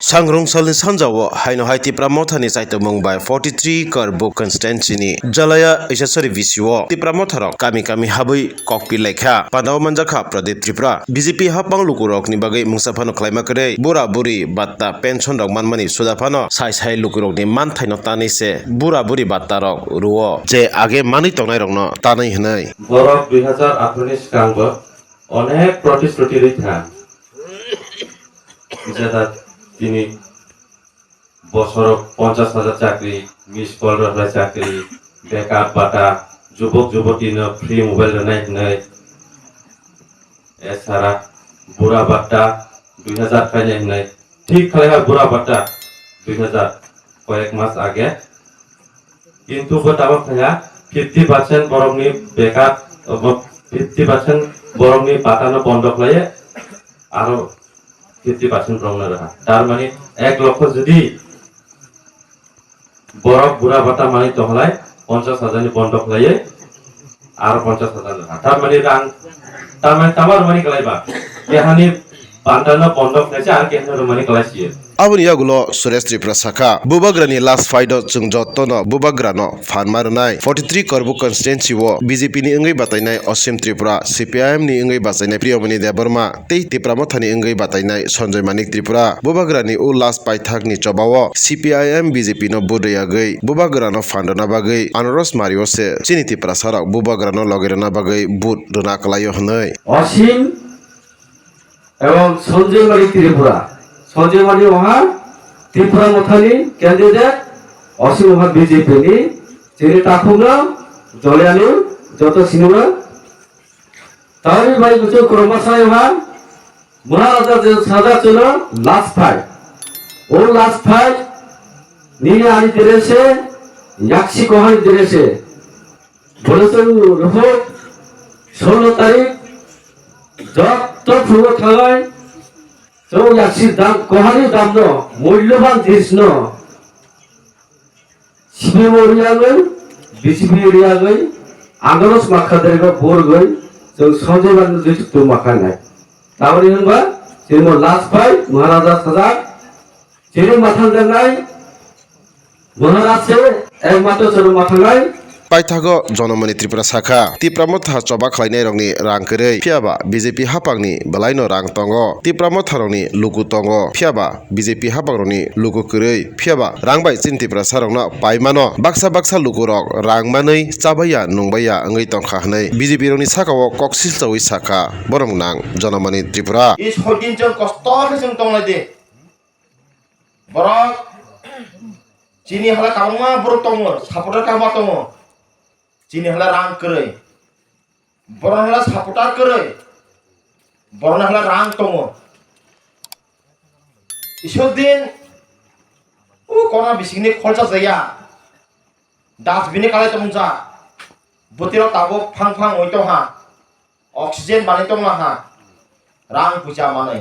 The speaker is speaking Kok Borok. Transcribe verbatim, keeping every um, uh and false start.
Sangrong salni sanjao haino hai Tipra Mothani chaitomung bai forty three Karbuk constituency ni Jalaya Isasari V C o Tipra Motharok kami kami habwi kokpil laikha. Pandao manjakha Pradip Tripura. B J P hapang lukurokni bagwi mungsa phano khlaima kwrwi bura buri batta pension rok manmani suda phano sai sai lukurokni manthaino tanwi se bura buri batta rok rwo je age manwi tongnairokno tanwi hwnwi. Borok dui hazar atharo ni swkango onek protisthuti rwkha. Jeta tini bosoro ponchas hajar chakri, miss call rwkhlai chakri, bekar bata, jubok jubotino free mobile rwnai hwnwi, esara bura bata dui hazar khainai hwnwi, thik khlaiha bura bata dui hazar koyek mas age. Kintu bo tabok khlaiha fifty percent borokni bekar, fifty percent borokni batano bondo khlaiwi, aro fifty percent borokno rwha. Tar mani ek lokho jodi borok bura bata manwi tongkhlai, ponchas hajar ni bondo khlaiwi aro ponchas hajar rwha. Tar mani rang, tar mani tama rwmani kwlaiba? Kehani bandano bondo khlaisi aro kehani rwmani kwlaisi. Aboni yagulo Suresh Tripura sakha, Bubagrani last fight o chwng jotono Bubagrano phan ma rwnai. Forty three Karbuk constituency o B J P ni wngwi batainai Osim Tripura, C P I M ni wngwi bachainai Priyomoni Debbarma tei Tipra Mothani wngwi batainai Sanjoy Manik Tripura. Bubagrani o last paithakni chobao C P I M B J P no vote rwyagwi Bubagrano phan rwna bagwi Anaros Mario se chini Tiprasarok Bubagrano logi rwna bagwi vote rwna kwlaio hwnwi. Osim এবং সঞ্জয় মানিক ত্রিপুরা। সঞ্জয় মানিক ওহা ত্রিপুরা মথানি ক্যান্ডিডেট, অসীম ওহা বিজেপি নি, চিনি তাখুমরা, জলিয়ানি, যত সিনেমা। তাহলে ভাই বুঝো ক্রমাশয় ওহা মহারাজা যে সাজা ছিল লাস্ট ফাইট। ও লাস্ট ফাইট নিয়ে আনি দেরেছে, ইয়াকসি কোহানি দেরেছে। Bole chwng rwphuk ষোলো tarik jotto phungo thangai chwng yaksi dam, kwhani damno, mulyoban jinisno sibimo riyagwi, B J P riyagwi, Anaros Makha derego borgwi chwng Sanjay Bhai no jwituk tong makha nai. Tamoni hwnba chwngno last bai Maharaja sajak Chini mathang jangnai, Maharaj se ekmatro chwrwng mathangnai. Paithago Jonomoni Tripura sakha, Tipra Motha choba khlainairokni rang kwrwi, phiyaba B J P haphangni bwlaino rang tongo. Tipra Motharokni luku tongo, phiyaba B J P haphangrokni luku kwrwi, phiyaba rang bai chini Tiprasarokno paimano. Baksa baksa lukurok rang manwi chabaiya nungbaiya wngwi tongkha hwnwi B J P rokni sakao kok silchaui sakha. Borok nang Jonomoni Tripura. I soi din chwng kosto khe chwng tonglai di. Borok chini hala kabangma borok tongo, supporter kabangma tongo. Chini hala rang kwrwi. Borok hala supporter kwrwi. Borok hala rang tongo. Isor din o kona bisingni kholsa jaya. Dustbin ni kalai tongja. Bwtwirok tabuk phang phang oi tongha. Oxygen manwi tongma ha, rang puisa manwi.